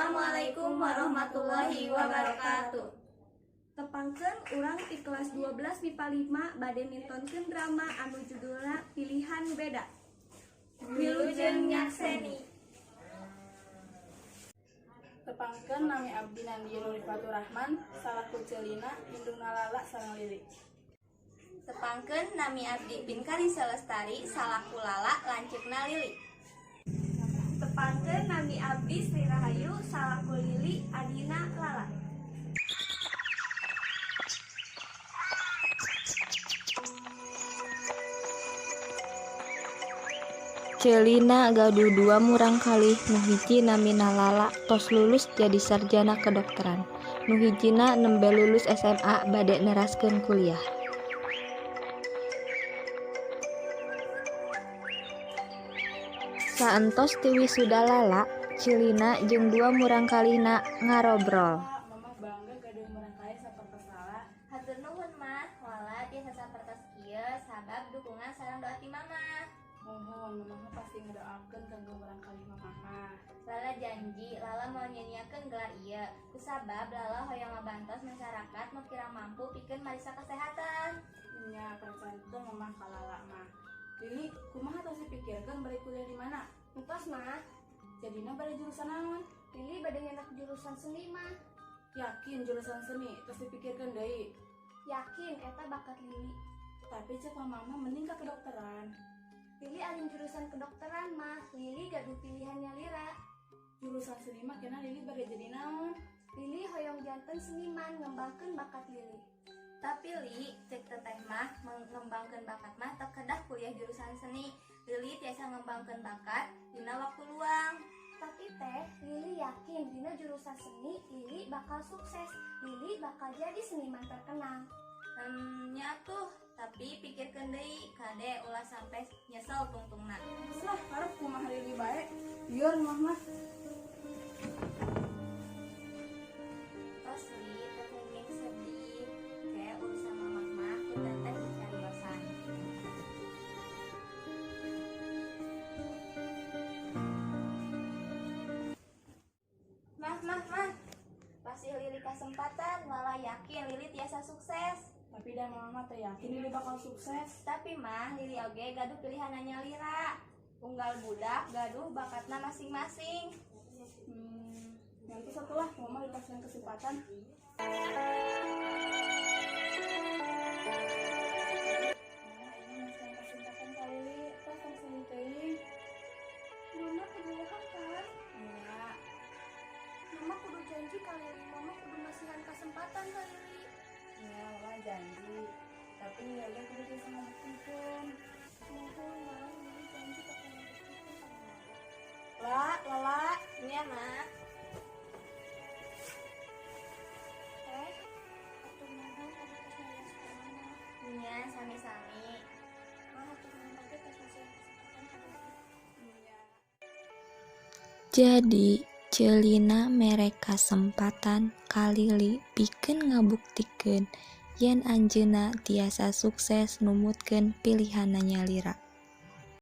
Wassalamualaikum warahmatullahi wabarakatuh. Tepangkeun, urang ti kelas 12 MIPA 5 bade mintonkeun drama anu judulna Pilihan Beda. Wilujeng nyakseni. Tepangkeun, nami abdi Nandia Nurifatur Rahman, salaku Celina, indungna Lala sareng Lili. Tepangkeun, nami abdi Pinkari Selestari, salaku Lala, lanceukna Lili. Tepangkeun, nami abdi Sri Rahayu, salaku Lili, adina Lala. Celina gaduh dua murangkalih, nu hiji namina Lala, tos lulus jadi sarjana kedokteran. Nu hijina nembe lulus SMA, bade neraskeun kuliah. Saentos ti wisuda Lala, Celina jeung dua murangkalihna ngarobrol. Mama bangga gaduh murangkalih sapertos Lala. Hatur nuhun, Mah. Lala tiasa sapertos kieu sabab dukungan sareng doa ti Mama. Muhun, Mama mah pasti ngedoakeun kanggo murangkalih Mama mah. Lala janji Lala moal nyia-nyiakeun gelar ieu kusabab Lala hoyong ngabantos masyarakat nu kirang mampu pikeun mariksa kesehatan. Nya, percaya teu Mama ka Lala mah. Lili, kumaha, tos dipikirkeun bade kuliah di mana? Entos, Mah. Jadina bade jurusan naon? Lili bade nyandak jurusan seni, Mah. Yakin jurusan seni? Tos dipikirkeun deui? Yakin, eta bakat Lili. Tapi cek Mama mah mending ka kedokteran. Lili alim jurusan kedokteran mah, Lili gaduh pilihan nyalira. Jurusan seni mah kena Lili bade jadi naon? Lili hoyong janten seniman, ngembangkeun bakat Lili. Tapi Li, cek teteh mah mengembangkan bakat mah teu kedah kuliah jurusan seni. Lili tiasa ngembangkeun bakat dina waktu luang. Tapi Teh, Lili yakin dina jurusan seni Lili bakal sukses. Lili bakal jadi seniman terkenal. Nya tuh, tapi pikirkeun deui, kade ulah sampai nyesel tungtungna. Geus lah, karep kumaha Lili bae. Lieur Mama mah. Tos Li, teu kenging sedih. Kayak urusan Mamah mah ku teteh dicariosan. Mah, Mah, Mah. Pasih Lili kesempatan, Lala yakin Lili tiasa sukses. Tapi dah Mama mah teu yakin Lili bakal sukses. Tapi Mah, Lili oge gaduh pilihan nyalira. Unggal budak gaduh bakatna masing-masing. Nanti setelah Mama dikasih kesempatan. Mama ini masih kesempatan ka Lili, tah tong sedih teuing. Mama kudu kan? Nya. Mama kudu janji ka Lili, Mama kudu masihan kesempatan ka Lili. Nya, Mama janji. Tapi Lili oge kudu bisa ngabuktikeun. Muhun, Mah, Lili janji bakal ngabuktikeun ka Mama. La, Lala. Nya, Mah. Teh, hatur nuhun tadi tos nyarios ka Mama. Nya, sami-sami. Mah, hatur nuhun oge tos masihan kesempatan ka Lili. Nya. Jadi, Celina mere kasempatan ka Lili pikeun ngabuktikeun yen anjeunna tiasa sukses numutkeun pilihanna nyalira.